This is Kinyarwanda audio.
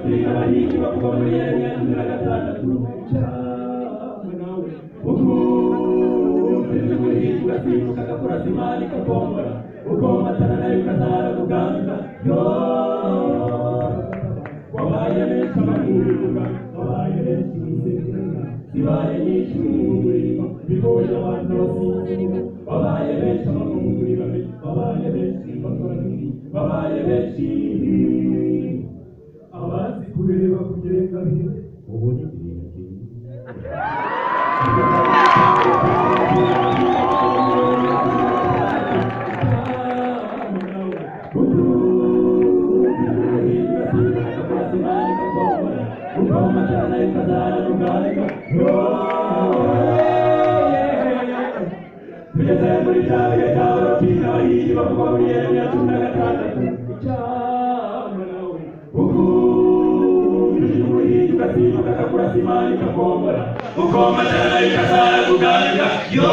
Abahigi bavuga muri Yeremiya 16 cyangwa nawe ukunze umuhigi ugasimbuka agakurasa Imana ikakombora ukomatana nayo ukazara kuganza yo wabaye benshi abakubivuga wabaye benshi bisekera zibaye nyinshi mu murima bigoye abantu basinzira wabaye benshi abakunguri babi wabaye benshi bakora bibi wabaye benshi abazi kureba kugenga bihe ubone ibintu byiza. Tugeze muri bya bihe by'abarotini abahigi bavuga muri Yeremiya 16 cyangwa nawe ukunze umuhigi ugasimbuka akakurasa Imana ikakombora ukomatana nayo ikazara kuganza yo.